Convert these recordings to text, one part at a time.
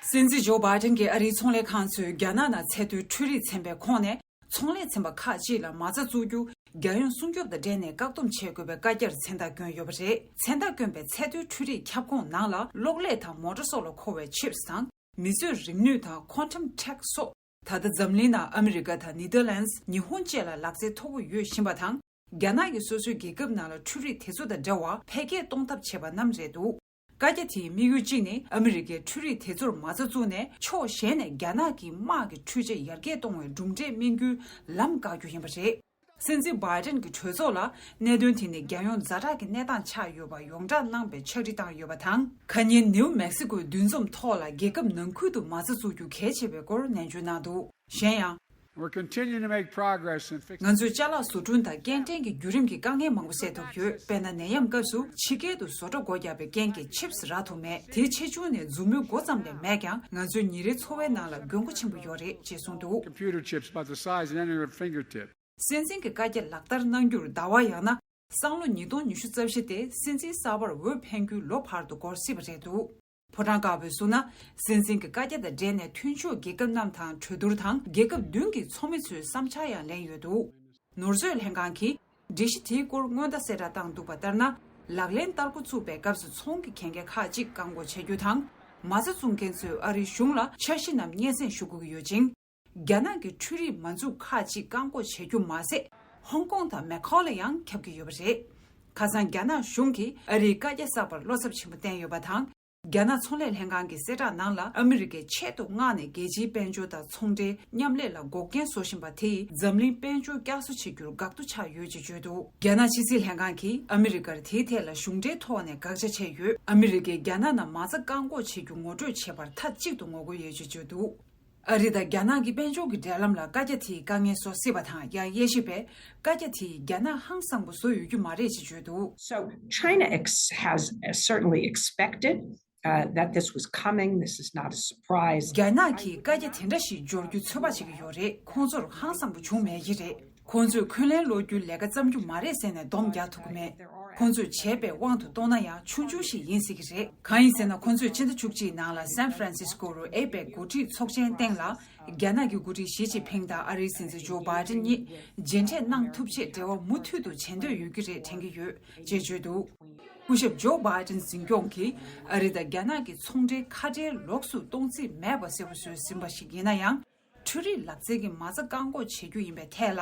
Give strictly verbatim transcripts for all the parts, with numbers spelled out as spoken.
སྲིད་འཛིན་ཇོ་བྷའི་ཏན་གྱིས་ཨ་རིའི་ཚོང་ལས་ཁང་ཚོས་རྒྱ་ནག་ནང་ཚད་མཐོའི་འཕྲུལ་རིག་ཚན་པའི་ཁོངས་ནས་ཚོང་ལས་ཚན་པ་ཁག་ཅིག་ལ་མ་རྩ་བཙུགས་རྒྱུ་རྒྱལ་ཡོངས་སྲུང་སྐྱོབ་དང་འབྲེལ་ནས་བཀག་སྡོམ་བྱེད་དགོས་པའི་བཀའ་རྒྱར་མཚན་རྟགས་བསྐྱོན་ཡོད་པ་རེད། མཚན་རྟགས་བསྐྱོན་པའི་ཚད་མཐོའི་འཕྲུལ་རིག་ཁྱབ་ཁོངས་ནང་ལ་གློག་ཀླད་དང་མོ་ཊ་སོགས་ལ་མཁོ་བའི་ཆིབས་དང་། མིག་བཟོས་རིག་ནུས་དང་ཁོན་ཊམ་ཊེག་སོགས། ད་ལྟ་འཛམ་གླིང་ནང་ཨ་མི་རི་ཀ་དང་ནི་དར་ལན་སི། ཉི་ཧོང་བཅས་ལ་ལག་རྩལ་མཐོ་པོ་ཡོད་བཞིན་པ་དང་། རྒྱ་ནག་གིས་སོ་སོའི་རྒྱལ་ཁབ་ནང་ལ་འཕྲུལ་རིག་དེ་ཚོ་དང་འདྲ་བར་འཕེལ་རྒྱས་གཏོང་ཐབས་བྱས་པ་རྣམས་རེད་འདུག་བཀའ་རྒྱ་དེའི་དམིགས་ཡུལ་གཅིག་ནི་ཨ་མི་རི་ཀས་འཕྲུལ་རིག་དེ་ཚོར་མ་རྩ་བཙུགས་ནས་ཕྱོགས་གཞན་ནས་རྒྱ་ནག་གི་དམག་གི་འཕྲུལ་ཆས་ཡར་རྒྱས་གཏོང་བའི་གྲུབ་འབྲས་སྨིན་རྒྱུའི་ལམ་བཀག་རྒྱུ་ཡིན་པ་རེད། སྲིད་འཛིན་བྷའི་ཏན་གྱི་གྲོས་ཚོགས་ལ་གནད་དོན་དེ་ནི་རྒྱལ་ཡོངས་ཛ་དྲག་གི་གནས་སྟངས་ཆགས་ཡོད་པ་ཡོངས་བསྒྲགས་གནང་བའི་ཕྱག་བྲིས་བཏང་ཡོད་པ་དང་། ཁ་ཉིན་ནིའུ་མེག་སི་ཀོའི་འདུ་འཛོམས་ཐོག་ལ་རྒྱལ་ཁབ་ནང་ཁུལ་དུ་མ་རྩ་བཙུགས་རྒྱུ་གལ་ཆེ་བའི་སྐོར་ནན་བརྗོད་གནང་འདུག་གཞན་ཡང་། We're continuing to make progress in fixing. ང་ཚོས་ཅ་ལག་བཟོ་སྐྲུན་དང་སྐྱེལ་འདྲེན་གྱི་བརྒྱུད་རིམ་གྱི་དཀའ་ངལ་མང་པོ་སེལ་ཐུབ་ཡོད། དཔེར་ན་ནད་ཡམས་སྐབས་སུ་ཕྱི་རྒྱལ་དུ་བཟོ་གྲྭ་སྒོ་བརྒྱབ་པའི་རྐྱེན་གྱིས་ཆིབས་རག་ཐུབ་མེད། དེའི་ཆེ་ཆུང་ནས་མཛུབ་མོའི་མགོ་ཙམ་ལས་མེད་ཀྱང་ང་ཚོའི་ཉིན་རེའི་འཚོ་བའི་ནང་ལ་དགོས་མཁོ་ཆེན་པོ་ཡོད་རེད་ཅེས་གསུངས་འདུག Computer chips about the size of an inch on your fingertip. སྲིད་འཛིན་གྱི་བཀའ་རྒྱ་ལག་བསྟར་གནང་རྒྱུར་ཟླ་བ་ཡང་ན་སང་ལོ་ཉིས་སྟོང་ཉི་ཤུ་རྩ་བཞི་སྟེ་སྲིད་འཛིན་གསར་པར་འོས་འཕེན་རྒྱུའི་ལོ་བར་དུ་འགོར་སྲིད་པ་རེད་འདུག་ཕོ་བྲང་དཀར་པོས་གསུངས་ན། སྲིད་འཛིན་གྱི་བཀའ་རྒྱ་དང་འབྲེལ་ནས་མཐུན་ཕྱོགས་རྒྱལ་ཁབ་རྣམས་དང་གྲོས་བསྡུར་དང་རྒྱལ་ཁབ་བདུན་གྱི་ཚོགས་མི་ཚོའི་བསམ་འཆར་ཡང་ལེན་ཡོད་འདུག་ནོར་མཛོད་ལྷན་ཁང་གིས་སྒྲིག་གཞི་དེའི་སྐོར་སྔོན་བརྡ་གསལ་བསྒྲགས་བཏང་འདུག་པ་ལྟར་ན། ལག་ལེན་བསྟར་འགོ་བཙུགས་པའི་སྐབས་སུ་ཚོང་གི་གན་རྒྱ་ཁག་ཅིག་བཀག་འགོག་བྱ་རྒྱུ་དང་། མ་རྩ་བཙུགས་མཁན་ཚོས་ཨ་རིའི་གཞུང་ལ་འཆར་གཞི་རྣམས་སྙན་སེང་ཞུ་དགོས་ཀྱི་ཡོད་ཅིང་། རྒྱ་ནག་གི་འཕྲུལ་རིག་མ་འཛུགས་ཁག་ཅིག་བཀག་འགོག་བྱ་རྒྱུ་མ་ཟད། ཧོང་ཀོང་དང་མེ་ཁའོ་ལ་ཡང་ཁྱབ་ཀྱི་ཡོད་པ་རེད། ཁ་སང་རྒྱ་ནག་གཞུང་གིས་ཨ་རིའི་བཀའ་རྒྱ་གསར་པར་བློ་འཚབ་ཆེན་པོ་བསྟན་ཡོད་པ་དང་། རྒྱ་ནག་ཚོང་ལས་ལྷན་ཁང་གི་གསལ་བསྒྲགས་ནང་ལ་ཨ་མི་རི་ཀས་ཆེད་དུ་མངགས་ནས་རྒྱལ་སྤྱིའི་དཔལ་འབྱོར་དང་ཚོང་འབྲེལ་མཉམ་ལས་ལ་འགོག་རྐྱེན་བཟོ་བཞིན་པ་དེ་ཡིས་འཛམ་གླིང་དཔལ་འབྱོར་བསྐྱར་གསོ་བྱེད་རྒྱུར་འགག་རྡོ་ཆགས་ཡོད་ཅེས་བརྗོད་འདུག་རྒྱ་ནག་ཕྱི་སྲིད་ལྷན་ཁང་གིས་ཨ་མི་རི་ཀར་དེའི་ཐད་ལ་གཞུང་འབྲེལ་ཐོག་ནས་དགག་བྱ་བྱས་ཡོད། ཨ་མི་རི་ཀས་རྒྱ་ནག་ནང་མ་རྩ་བཀག་འགོག་བྱེད་རྒྱུ་ངོ་སྤྲོད་བྱས་པར་མཐའ་གཅིག་ཏུ་ངོ་རྒོལ་ཡོད་ཅེས་བརྗོད་འདུག་ཨ་རི་དང་རྒྱ་ནག་གི་དཔལ་འབྱོར་གྱི་འབྲེལ་ལམ་ལ་བཀའ་རྒྱ་དེས་དཀའ་ངལ་བཟོ་སྲིད་པ་དང་། ཡང་དབྱེ་ཞིབ་པས་བཀའ་རྒྱ་དེས་རྒྱ་ནག་ཧང་སངས་པོ་བཟོ་ཡོད་རྒྱུ་མ་རེད་ཅེས་བརྗོད་འདུག So China ex- has uh, certainly expected uh, that this was coming. This is not a surprise. རྒྱ་ནག་གིས་བཀའ་རྒྱ་དེ་འདྲ་ཞིག་འབྱོར་རྒྱུ་ཚོད་དཔག་བྱེད་ཀྱི་ཡོད་རེད། ཁོང་ཚོར་ཧང་སངས་པོ་བྱུང་མེད་ཀྱི་རེད། ཁོང་ཚོས་འཁོན་ལན་སློག་རྒྱུའི་ལས་ཀ་བརྩམ་རྒྱུ་མ་རེད་ཟེར་ནས་སྡོམ་རྒྱག་ཐུབ་ཀྱི་མེད། ཁོང་ཚོས་བྱས་པའི་དབང་དུ་གཏོང་ན་ཡང་ཆུང་ཆུང་ཞིག་ཡིན་སྲིད་ཀྱི་རེད། གང་ཡིན་ཟེར་ན་ཁོང་ཚོས་ཕྱི་ཟླ་བཅུ་གཅིག་ནང་ལ་སན་ཧྥ་རན་སིས་ཀོ་རུ་ཨེ་པེག་འགོ་ཁྲིད་ཚོགས་ཆེན་སྟེང་ལ་རྒྱ་ནག་གི་འགོ་ཁྲིད་ཞི་ཅིན་ཕིང་དང་ཨ་རིའི་སྲིད་འཛིན་ཇོ་བྷའི་ཏིན་གཉིས་མཇལ་འཕྲད་གནང་ཐུབ་ཆེད་འབྲེལ་བ་མུ་མཐུད་དུ་བྱེད་འདོད་ཡོད་ཀྱི་རེད་དྲན་གྱི་ཡོད་ཅེས་བརྗོད་འདུག་སྐུ་ཞབས་ཇོ་བྷའི་ཏིན་འཛིན་སྐྱོང་གིས་ཨ་རི་དང་རྒྱ་ནག་གི་ཚོང་འབྲེལ་ཁ་བྲལ་ལོགས་སུ་གཏོང་རྩིས་མེད་པ་གསལ་པོ་བཟོས་ཟིན་པ་ཞིག་ཡིན་ན་ཡང་། འཕྲུལ་རིག་ལག་རྩལ་གྱི་མ་རྩ་བཀག་འགོག་བྱེད་རྒྱུ་ཡིན་པའི་ཐད་ལ།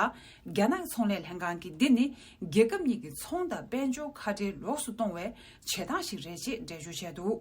རྒྱ་ནག་ཚོང་ལས་ལྷན་ཁང་གིས་འདི་ནི་རྒྱལ་ཁབ་གཉིས་ཀྱི་ཚོང་དང་དཔལ་འབྱོར་ཁ་བྲལ་ལོགས་སུ་གཏོང་བའི་བྱེད་སྟངས་ཤིག་རེད་ཅེས་འགྲེལ་བརྗོད་བྱས་འདུག